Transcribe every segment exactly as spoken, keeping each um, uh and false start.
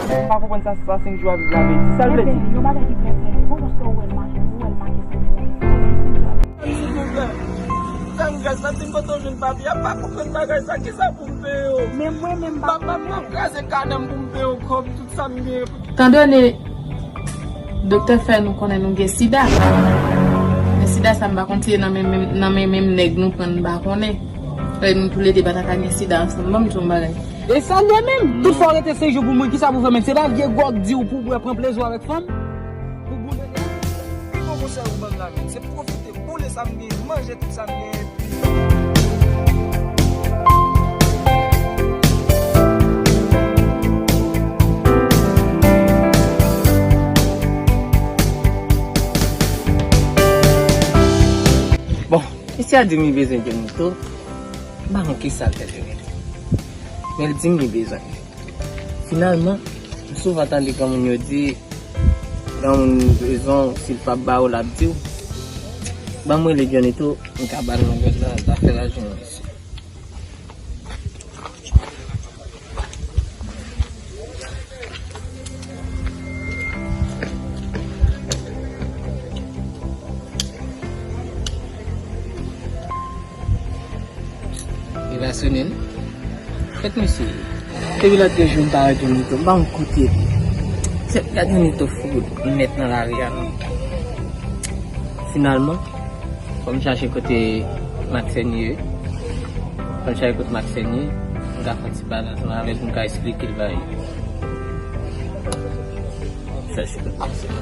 M pa konprann sa, sa senk jou a viv la vle di. Sa l vle di? Ebyen, yon bagay ki trè serye. Bon, paske ou wè l make, ou wè l make senk jou a viv. Silvouplè, fè m grès, pa di m kote w jwenn papye a, m pa konprann bagay sa, kisa pou m peye w? Men mwen menm m pa konnen. M ap kraze kanè m pou m peye w kòb, tout sa m genyen. Tan done, doktè fè nou konnen nou gen sida. Men sida sa m pa konn si e nan men, men, nan men menm nèg nou pran n pa konnen. Fè nou toulede pa ta ka gen sida ansanm. Ban m di w yon bagay. E sa l ye menm? Tout fwa w rete senk jou pou mouri, kisa pou fè menm? Se pa vye gwòg di w pou w bwè, pran plezi w avèk fanm? Pou boule. Pi bon konsèy ou ban m la menm, se pwofite boule sa m genyen, manje tout sa m genyen, epi Bon, mesye a di m li bezwen Johnny tou. M pa konn kisa l fè Johnny tou. Men l di m li bezwen. Finalman, m souvan tande granmoun yo di, granmoun bezwen w, si l p ap ba ou, l ap di w. Ban m rele Johnny tou, m ka ba l nouvèl la, zafè la jwenn mesye. Li pa sonnen non. Kèt mesye. Depi lòt de jou m pa wè Johnny tou, m pa konn kote l ye. Se gad Johnny tou fou nèt nan lari a non. Finalman, fò m chache kote Maxène ye. Fò m chache kote Maxène ye. M ka fè yon ti pale ansanm avè l pou m ka esplike l bagay yo. Chache kote Maxène.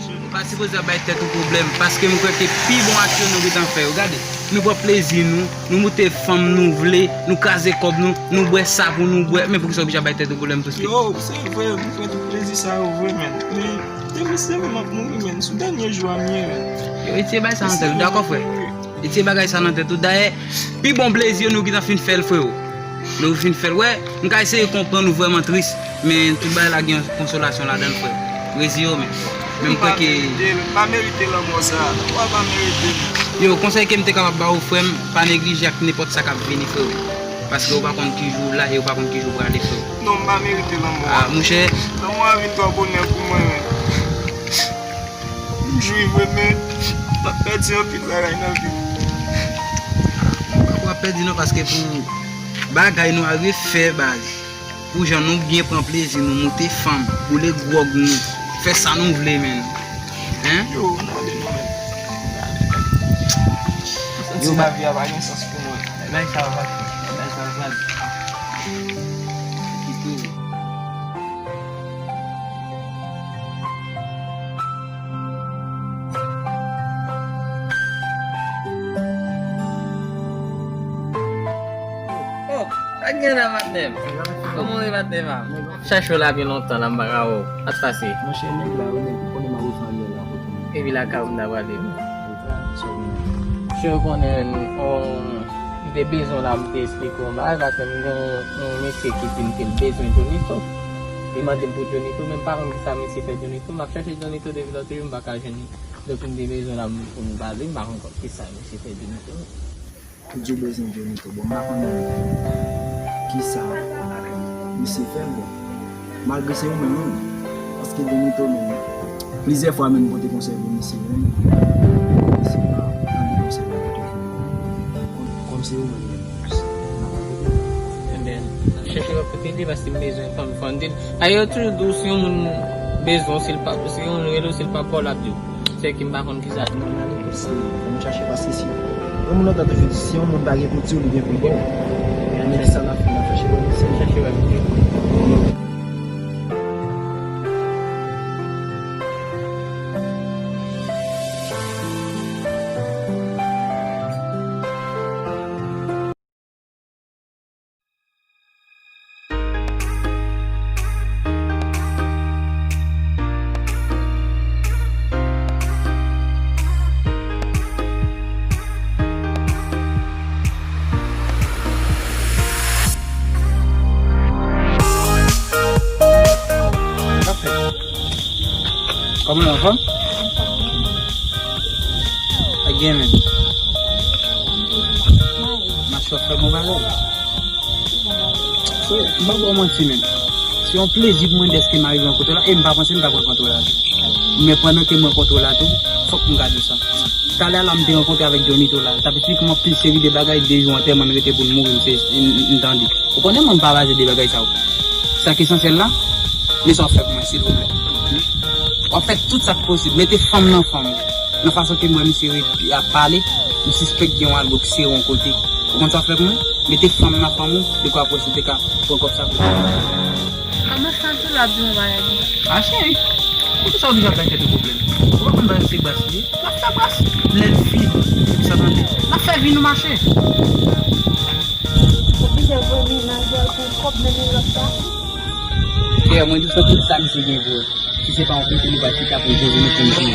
Ou pa sipoze ap bay tèt ou pwoblèm, paske m kwè ke pi bon aksyon nou gentan fè yo. Gade, nou pran plezi nou, nou moute fanm nou vle, nou kraze kòb nou, nou bwè sa pou nou bwè. Men poukisa w oblije ap bay tèt ou pwoblèm tou? Yo, se vre, m pran tout plezi sa yo vre, men. Men, depi se vre m ap mouri, men. Sou dènye jou a m ye, men. Yo, retire bagay sa nan tèt ou, dakò, frè? Retire bagay sa nan tèt ou. Dayè, pi bon plezi yo nou gentan fin fè l, freo. Nou fin fè l. Wè, m ka eseye konprann ou vrèman tris, men tout bagay la gen konsolasyon ladan l, frè. Rezeye w, men. Men m kwè ke. M pa merite l, m pa merite lanmò sa. Mwen pa merite l. Yo, konsèy ke m te kapab ba ou, frè m, pa neglije ak nenpòt sa k ap vini, frè m. Paske ou pa konn ki jou w la e ou pa konn ki jou w prale, frè m. Non, m pa merite lanmò a. Ah, monchè. Lanmò a vin twò bonè pou mwen, men. M jwi vre, men m ap pèdi anpil bagay nan vi m. W ap pèdi non, paske pou bagay nou a refè, baz. Pou jan nou byen pran plezi nou, moute fanm, boule gwòg nou, fè sa nou vle, menn. Hein? Yo, m ale non, menn. M santi lavi a pa gen sans pou mwen. Bagay sa yo pa, bagay sa yo pa. Kite yo. Oh, pa t gen la, patnè m. Kòman w ye, patnè pa m? M ap chache w la byen lontan la, m pa ka wè w. Sa k pase? Monchè, nèg la, wi, nèg, ou konnen m al Osann yè la, kote m. Epi lakay ou m ta prale. Monchè, ou konnen, on, m te bezwen w la, m te esplike w yon bagay, paske m gen yon, yon mesye ki di m ke l bezwen Johnny tou. Li mande m pou Johnny tou, men m pa konn kisa mesye fè Johnny tou. M ap chache Johnny tou depi lòt jou, m pa ka jwenn li. Donk, m te bezwen w la pou m pale, m pa konn kisa mesye fè Johnny tou. Ou di w bezwen Johnny tou. Bon, m pa konn kisa misye fè, bon. Malgre se ou menm, wi. Paske Johnny tou menm, plizyè fwa menm m pote konsèy pou misye, wi. Misye pa tande konsèy mwen pote pou li. Kòm, kòm se ou menm, menm. Enben, m ap chèche w ap kote li, paske m bezwen fanm, fò m di l. Ayè, yo toujou di w, si yon moun bezwen w, si l pa, si yon moun rele w, si l pa ba w, l ap di w. Se ki m pa konn kisa. Fò nou chache, paske si yon moun antan toujou di, si yon moun pa gen pou di w, li gen pou l ba w. Men se sa n ap fè, n ap chache wè misye. Chache wè misye. Gen men. Machè ap fè bon bagay. So, m pa ba w manti menm. Se yon plezi pou mwen dèske m arive rankontre w la, e m pa panse m ta pran rankontre w la tou. Men pandan ke m rankontre w la tou, fòk m gade sa. Talè a la m te rankontre avèk Johnny tou la. L t ap esplike m anpil seri de bagay, de jou antèman n rete pou n mouri, m se, m, m tande. Ou konnen mwen m pa baze de bagay sa yo. Sa k esansyèl la, men sa w ap fè pou mwen, silvouplè. W ap fè tout sa k posib. Mete fanm nan fanm ou. Nan fason ke m wè misye ret ap pale, m sispèk gen yon algo k sere yon kote. Ou konn sa w ap fè pou mwen? Mete fanm nan fanm ou, dekwa pou si w te ka pran kòb sa pou mwen. Kòman santi w la ap di yon bagay konsa? A cheri, poukisa w oblije ap bay tèt ou pwoblèm? Ou pa konn bagay se bras li ye? N ap fè bras. Lè l fin, epi sa tande. N ap fè vi nou mache. Oblije voye mennaj ou pou kòb nan men lòt la. Kè mwen di w se tout sa misye gen vre. Si se pa yon kote li pral chita pou l poze nou pou l di.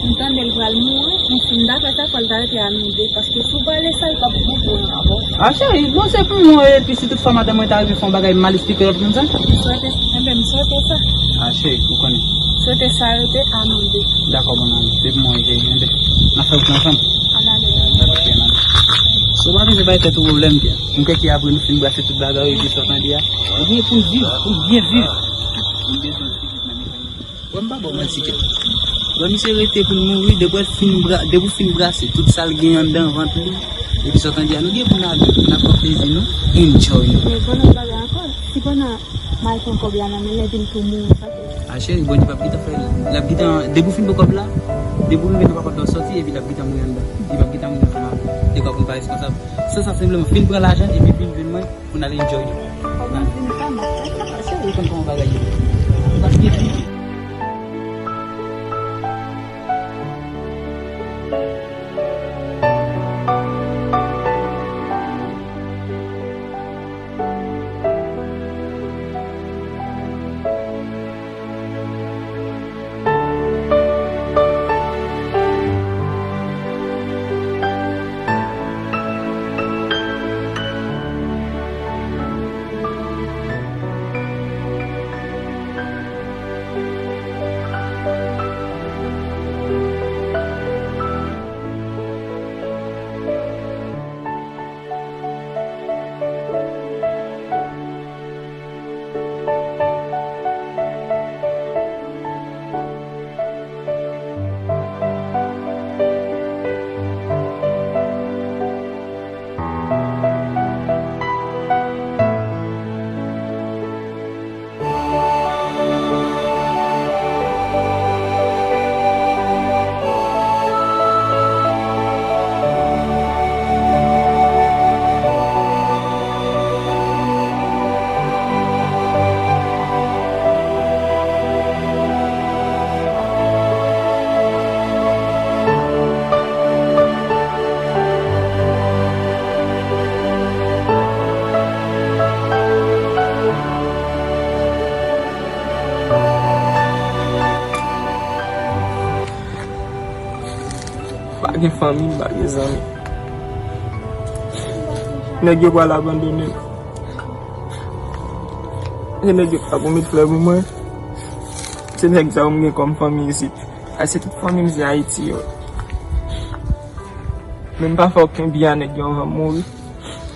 M tande l pral mouri, men si m ta fè sa, fò l ta rete a nou de, paske si w pale sa, li p ap bon pou nou ankò. A cheri, bon, se pou mwen, epi si tout fwa madanm mwen ta rive fè yon bagay mal esplike lòt moun sa? M swete, enben, m swete sa. A cheri, ou konnen. Swete sa rete a nou de. Dakò, bon, ann ale. Depi mwen, enben, n ap fè wout la ansanm. Ann ale. Dakò, cheri, ann ale. So, pa bezwen bay tèt ou pwoblèm, Pierre. M kwè ke apre nou fin brase tout bagay, epi sa w tande a, nou gen pou n viv, pou n byen viv. M bezwen w. Wè m pa ba w manti kè. Wè misye rete pou l mouri, depi w fin bra-, depi w fin brase tout sa l gen anndan vant li, epi sa w tande a, nou gen pou n ale, pou n ap pran plezi nou, enjoy nou. Men bon, lòt bagay ankò, si pandan m al pran kòb la nan men l, li vin tou mouri, sa fè. A cheri, Bondye p ap gentan fè l. L ap gentan, depi w fin pran kòb la, depi w rive nan papòt la w sòti, epi l ap gentan mouri anndan. Li p ap gentan mouri nan fanm avè w. Dekwa pou n pa responsab. Se sa senpleman, fin pran lajan, epi vin jwenn mwen. Pou n al enjoy nou. Kòman vin sa, m ap fè sa, cheri, ou konn kòman bagay yo ye. Paske Pa gen fanmi, pa gen zanmi. Nèg yo pral abandone m. Gen nèg yo pa pou met flè pou mwen. Se nèg sa yo m gen kòm fanmi isit. A se tout fanmi m se Ayiti yo. Men m pa fè okenn byen a nèg yo anvan m mouri.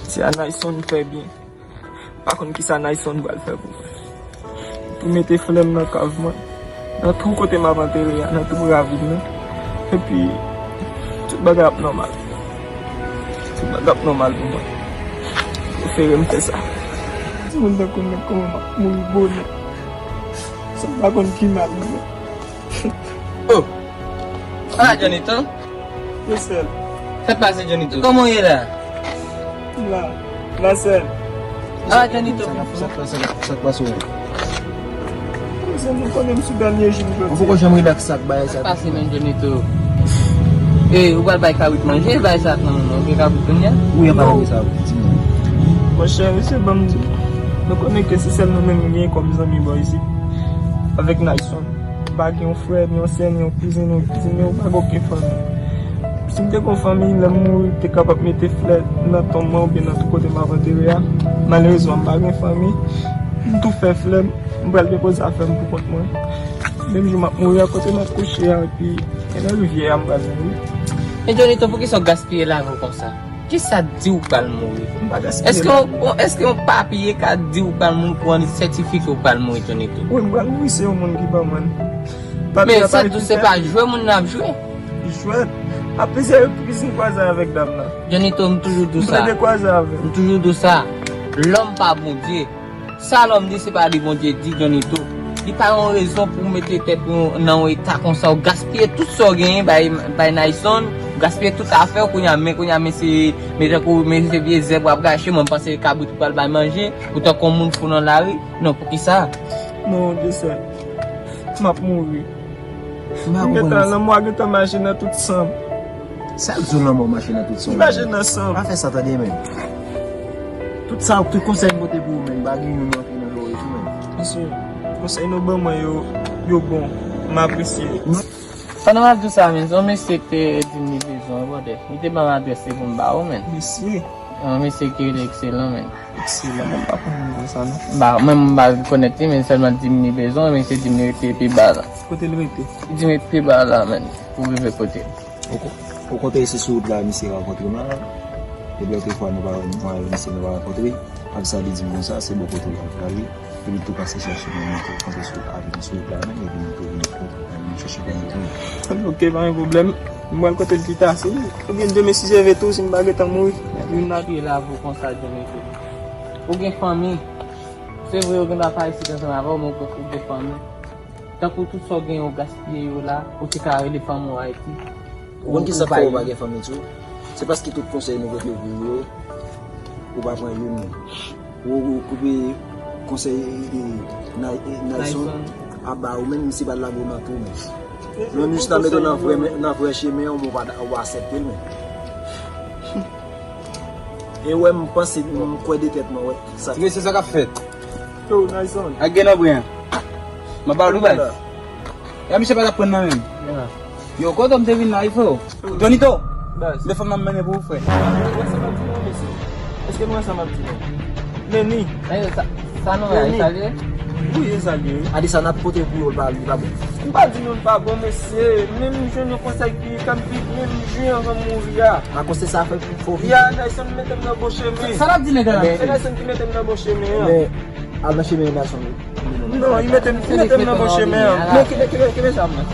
Se a Nayson m fè byen. M pa konn kisa Nayson pral fè pou mwen. Pou mete flè m nan kav mwen. Nan twou kote m ap antere a, nan twou ravin nan. Epi, tout bagay ap nòmal. Tout bagay ap nòmal pou mwen. Prefere m fè sa. Timoun tankou m menm, kòman m ap mouri bonè? Sa m pa konn ki mal mwen. Oh! Ala Johnny tou. Wi sèl. Sa k pase Johnny tou? Kòman w ye la? La. La sèl. Ala Johnny tou. Sa k pase, sa k pase w? Wi sèl, nou konnen m sou dènye jou m jodi. Ou poko janm rilaks sa k bagay sa. Sa k pase menm Johnny tou? E, ou pral bay kabrit manje, bay sa nan men mwen, ou gen kabrit kounye a? Wi, an pale de sa, wi, di mwen. Monchè, mesye, ban m di w, nou konnen ke se sèl nou menm m gen kòm zanmi bò isit. Avèk Nayson. M pa gen yon frè, ni yon sè, ni yon kouzen, ni yon kizin, ni yon pa gen okenn fanmi. Si m te gen yon fanmi, lè m mouri, m te kapab mete flè nan tonm mwen oubyen nan tout kote m ap antere a. Malerezman, m pa gen fanmi. M tou fè flè m, m pral depoze afè m pou kont mwen. Menm jou m ap mouri a, kote m ap kouche a, epi e nan rivyè a m pral mouri. Men Johnny Toon, poukisa w gaspiye lavi w konsa? Kisa di w pral mouri? M pa gaspiye lavi m. Èske yon, èske yon papye ka di w pral mouri pou annik sètifike w pral mouri, Johnny Toon? Wi, m pral mouri, se yon moun ki ban mwen l. Men sètou se pa jwe moun nan ap jwe. Jwèt. A plizyè repriz m kwaze avèk dam nan. Johnny Toon, m toujou di w sa. M plede kwaze avè l. M toujou di w sa. Lòm pa Bondye. Sa lòm di, se pa li Bondye di, Johnny Toon. Li pa yon rezon pou w mete tèt ou nan yon eta konsa, ou gaspiye tout sa w genyen bay, bay Nayson, ou gaspiye tout afè w, kounye a, men kounye a, men se, men tankou, men se vye zèb w ap rache, mwen m panse kabrit ou pral bay manje, ou tankou yon moun fou nan lari. Non, poukisa? Non, de sèl. M ap mouri. M pa konprann. Gentan, lanmò a gentan mache nan tout san m. Sa k di w lanmò mache nan tout san w? Mache nan san m. Pa fè sa tande, men. Tout sa, tout konsèy m pote pou ou, men, m pa gen youn rantre nan zòrèy tou, men. Mesye, konsèy nou ban mwen yo, yo bon. M apresye. Pandan m ap di w sa, men, se yon mesye ki te di m li bezwen, brother. Li te ban m adrès li pou m ba ou, men. Mesye. Yon mesye ki rele Ekselan, men. Ekselan, mwen pa konn moun konsa, non. M pa, mwen, m pa rekonèt li, men sèlman di m li bezwen, men se di m li rete pi ba la. Kote l rete? Li di m rete pi ba la, men, pou rive kote l. Ou ko-, ou kontre se sou wout la, misye rankontre m la. Epi lòt fwa nou pa, mwen avèk misye nou pa rankontre. Apre sa, li di m konsa, se bò kote l ap prale. Epi l tou pase chèche mwen, mwen tou kanpe sou, avèk m sou wout la menm, epi m tou vin, vin chèche pou mwen tou. Ok, pa gen pwoblèm. M pral kote l pita. Si oubyen demen si Dye vle tou, si m pa gentan mouri. Youn ap ye lavi w konsa, Johnny Toon. Ou gen fanmi. Se vre, yo gen dwa pa isit ansanm avè w, men ou gen fanmi. Tankou tout sa w genyen, ou gaspiye yo la, ou te ka rele fanmi w Ayiti. Ou konn kisa k fè ou pa gen fanmi tou? Se paske tout konsèy nou pote pou ou yo, ou pa pran youn. Ou, ou koupe konsèy, e, e, Nay-, e, Nayson ap ba ou, menm si pa lage w nan tou, men. Menm jis nan mete w nan vrè, nan vrè chemen an, ou pa, ou pa aksepte l, men. E wè, m panse, m kwè de tèt mwen, wè. Sa. Ti mesye, sa k ap fèt? Yo, Nayson. Ak gen nan bren an. M ap ba w nou baz. Ya misye pa t ap pran nan men m. Yo, kote m te vin la, wi, frè. Donito. Baz. De fanm nan m mennen pou ou, frè. Ou wè sa m ap di non, mesye? Èske nou wè sa m ap di non? Men ni. Sa, sa nou wè, e sa l ye? Wi, e sa l ye, wi. Adi sa n ap pote pou yo, l pa, li pa bon. M pa di nou l pa bon, mesye. Men m jwenn yon konsèy ki fè m vin, men m jwi anvan m mouri a. Akoz se sa fè pou fò vin. Ya, Nayson mete m nan bon chemen. Sa l ap di nèg la? Se Nayson ki mete m nan bon chemen an. Al nan chemen Nayson. Non, li mete m, li mete m nan bon chemen an. Men kenbe, kenbe, kenbe zam nan.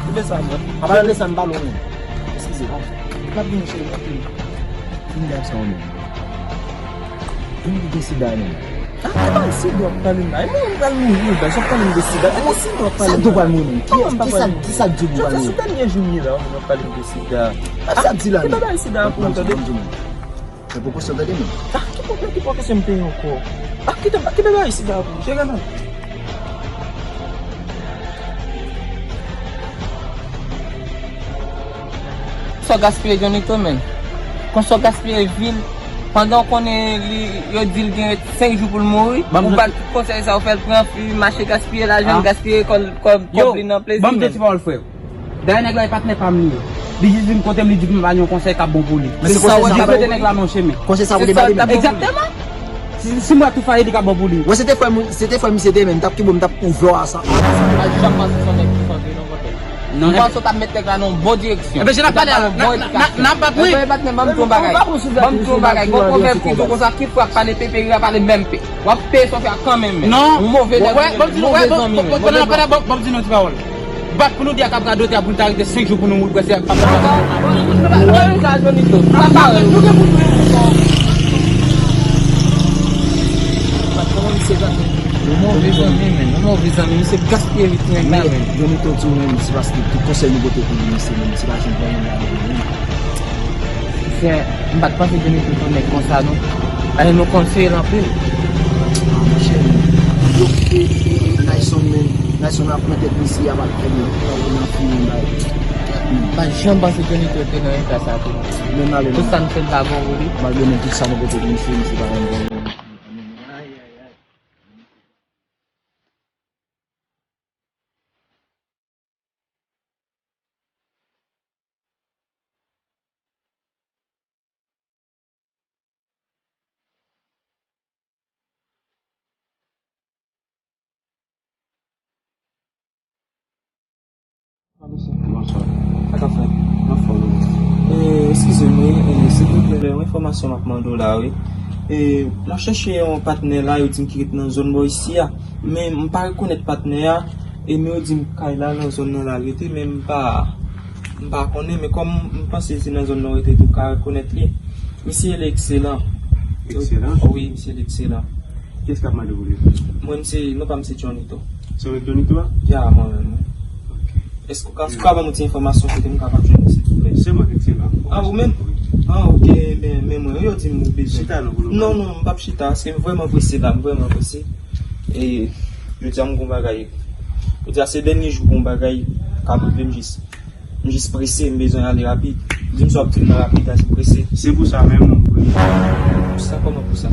Kenbe zam nan. Apa kenbe zam nan, pa lwen. Eskize. Li p ap gen cheri, non, ki. Vin gad sa w menm. Vin gen sida menm. Ah, ki bagay sida w ap pale m la? E mwen menm pral mouri, baz, w ap pale m de sida. Ki sida w ap pale m la? Sa di w pral mouri menm? Kiyès, kisa, kisa di w pral mouri? Jodi a se dènye jou m ye la, w ap pale m de sida. Sa di la menm? Ki bagay sida pou ou tande? Fè pwomosyon tande menm. Ah, ki pwomosyon, ki pwomosyon m te ye ankò? Ah, kite, kite bagay sida pou ou, jere non. Sa w gaspiye Johnny Toon, men. Konsa w gaspiye vi l. Pandan w konnen li, yo di l gen senk jou pou l mouri, ou ba l tout konsèy sa, ou fè l pran fi, mache gaspiye lajan, gaspiye kòb, kòb, kòb li nan plezi, men. Ban m di ti pawòl, frè. Dayè nèg la e patnè pa m li ye. Li jis vin kote m, li di m ba li yon konsèy k ap bon pou li. Men se konsèy sa w ap kote nèg la nan chemen. Konsèy sa w te ba li menm. Egzakteman. Si, si m wè tou fayi li k ap bon pou li. Wè se te frè m, se te frè misye te menm, m t ap kenbe w, m t ap ouvè w a sa. Pa janm panse se yon nèg ki chanje non, brother. Non, m panse w t ap met nèg la nan yon bon direksyon. Ebyen, jan n ap pale a la, n ap bat wi. Ebyen, patnè, ban m di w yon bagay. Ban m di w yon bagay. Gon pwovèb ki di konsa, ki fwa k pale pepe, ri a pale menm pe. W ap peye sa w fè a kanmenm, men. Non. Ou move nèg ou ye, men. Move zanmi, men. Move zanmi. Ban m di nou ti pawòl. Bat pou nou di a k ap radote a pou nou ta rete senk jou pou nou mouri prèske ak papa. Ou move zanmi, men. Ou move zanmi, misye gaspiye vi ti nèg la, men. Johnny Toon tou, men, se paske tout konsèy nou pote pou li, misye, men, misye pa janm pran youn nan nou, men. Frè, m pa t panse Johnny Toon t yon nèg konsa, non. Paske nou konseye l anpil. Ah, monchè, yo kite, e, e, Nayson, men. Nayson ap pran tèt misye, ap al fè l nan fini bay. M pa t janm panse Johnny Toon te nan eta sa tou. Men ale, tout sa n fè l pa bon pou li. Malgre nou tout sa nou pote pou misye, misye pa janm bon. Bonswa. Sa k ap fèt? Anfòm, wi. Eskize m, wi, e, silvouplè, yon enfòmasyon m ap mande w la, wi. E, m ap chèche yon patnè la, yo di m ki ret nan zòn bò isi a. Men, m pa rekonèt patnè a, e, men yo di m kay la nan zòn nan la l rete, men m pa, m pa konnen, men kòm m panse se nan zòn nan w rete tou, w ka rekonèt li. Misye l ekselan. Ekselan? Wi, misye l ekselan. Kiyès k ap mande pou li? Mwen, m se, non pa m se Johnny tou. Se ou menm Johnny tou a? Ya, mwen menm, wi. Ok. Èske w ka, èske w ka ban m yon ti enfòmasyon kote m kapab jwenn li, silvouplè? Se mwen, efektivman. Ah, ou menm? Ah, ok, men, men mwen, yo di m ou bezwen. Chita non, pou nou pale. Non, non, m p ap chita, paske m vrèman prese la, m vrèman prese. E, jodi a m gon bagay. Jodi a se dènye jou gon bagay k ap rive m jis. M jis prese, m bezwen ale rapid. Di m sa w ap di m nan rapid la, se prese. Se pou sa menm. Pou sa, kòman pou sa?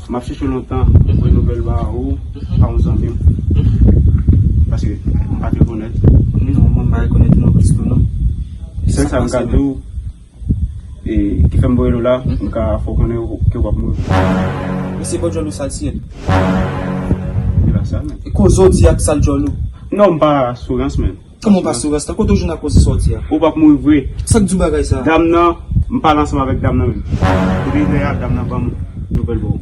M ap chèche w lontan, mhm, pou nouvèl ba ou, mhm, pa yon zanmi m. Mhm. Paske m pa te konèt. Non, mwen m pa rekonèt ou non plis tou, non. Sèl sa m ka di w, e, ki fè m voye l ou la, mhm, m ka fè w konnen ke w ap mouri. Men se bò djòl ou sal siye l. E pa sa, men. E koze w di ak sal djòl ou? Non, m pa sou rans, men. Kòman w pa sou rans la? Kote w jwenn ak koze sa w di a? Ou p ap mouri vre. Sa k di w bagay sa a? Dam nan, m pale ansanm avèk dam nan menm. Depi lè a, dam nan ban m nouvèl ba w.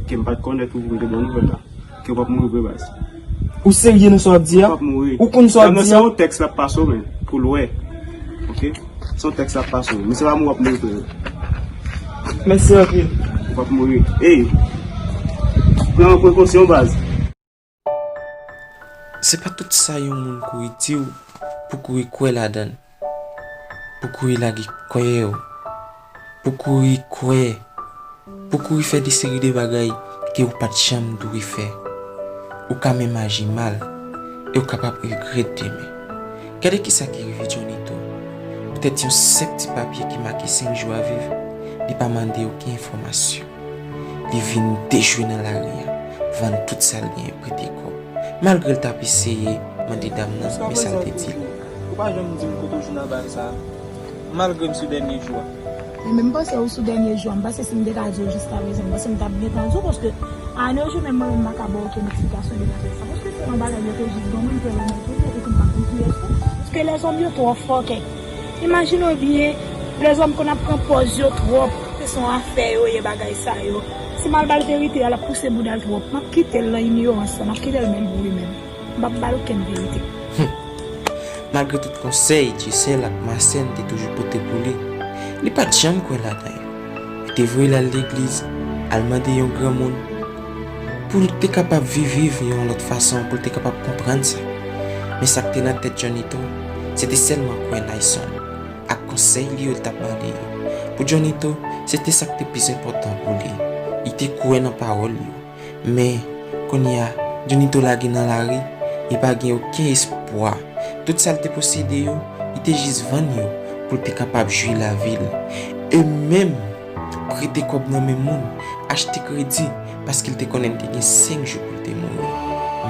Ke m pa t konèt ou, m te ba w nouvèl la. Ke w p ap mouri vre, baz. Ou serye nan sa w ap di a? Ou p ap mouri. Ou konn sa w ap di a? Dam nan, se yon tèks l ap pase w, men, pou l wè. Ok? Se yon tèks l ap pase w. Men se pa mouri w ap mouri vre. Mèsi anpil. Ou p ap mouri. Ey! Pran prekosyon, baz. Se pa tout sa yon moun kouri di w pou kouri kwè ladan l, pou kouri lage kòyè w, pou kouri kwè, pou kouri fè de seri de bagay ke w pa t janm dwe fè. Ou ka menm aji mal, e w kapab regrèt demen. Gade kisa ki rive Johnny tou. Poutèt yon senp ti papye ki make senk jou a viv, li pa mande okenn enfòmasyon. Li vin dejwe nan lari a, vann tout sa l genyen, prete kòb. Malgre l t ap eseye mande dam nan, men sa l te di l. Ou pa janm di m kote w jwenn bagay sa a, malgre m sou dènye jou a. Men m panse ou sou dènye jou a, m panse si m te ka di w jiskaprezan, m panse m t ap gentan di w, paske a nos jours menm mwen menm m pa ka ba w okenn eksplikasyon de bagay sa, paske se yon bagay yo te jis ban mwen, m te remèt ou, epi m pa konn kiyès ou, paske lèzòm yo twò fòkè. Imajine w byen, lèzòm konn ap pran pòz yo twòp. Se son afè yo ye bagay sa yo. Si m al ba l verite a, l ap pouse bouda l twòp. M ap kite l nan inyorans lan, m ap kite l menm pou li menm. M p ap ba l okenn verite. Hum. Malgre tout konsèy Dyesèl ak Masèn te toujou pote pou li, li pa t janm kwè ladan yo. Yo te voye l al legliz, al mande yon granmoun, pou l te kapab viv, viv yon lòt fason, pou l te kapab konprann sa. Men sa k te nan tèt Johnny tou, se te sèlman kwè Nayson ak konsèy li yo t ap mande yo. Pou Johnny tou, se te sa k te pi enpòtan pou li. Li te kwè nan pawòl yo. Men, kounye a, Johnny tou lage nan lari, li pa gen okenn espwa. Tout sa l te posede yo, li te jis vann yo pou l te kapab jwi lavi l. E menm, prete kòb nan men moun, achte kredi, paske l te konnen l te gen senk jou pou l te mouri.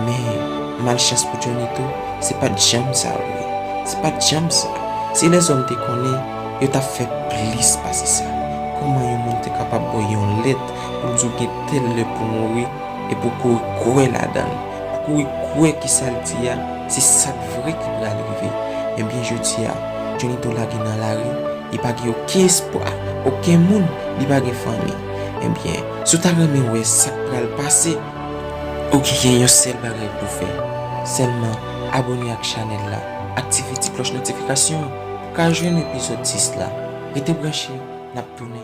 Men, malchans pou Johnny tou, se pa t janm sa vre. Se pa t janm sa. Si lèzòm te konnen, yo t ap fè plis pase sa. Kòman yon moun te kapab ba w yon lèt pou l di w gen tèl lè pou mouri, epi w kouri kwè ladan l, pou kouri kwè ke sa l di a, se sa k vre ki pral rive? Ebyen, jodi a, Johnny tou lage nan lari, li pa gen okenn espwa, okenn moun, li pa gen fanmi. Ebyen, si w ta renmen wè sa k pral pase, ou gen yon sèl bagay pou w fè. Sèlman abòne ak chanèl la, aktive ti klòch notifikasyon an pou w ka jwenn epizòd sis la. Rete branche, n ap tounen.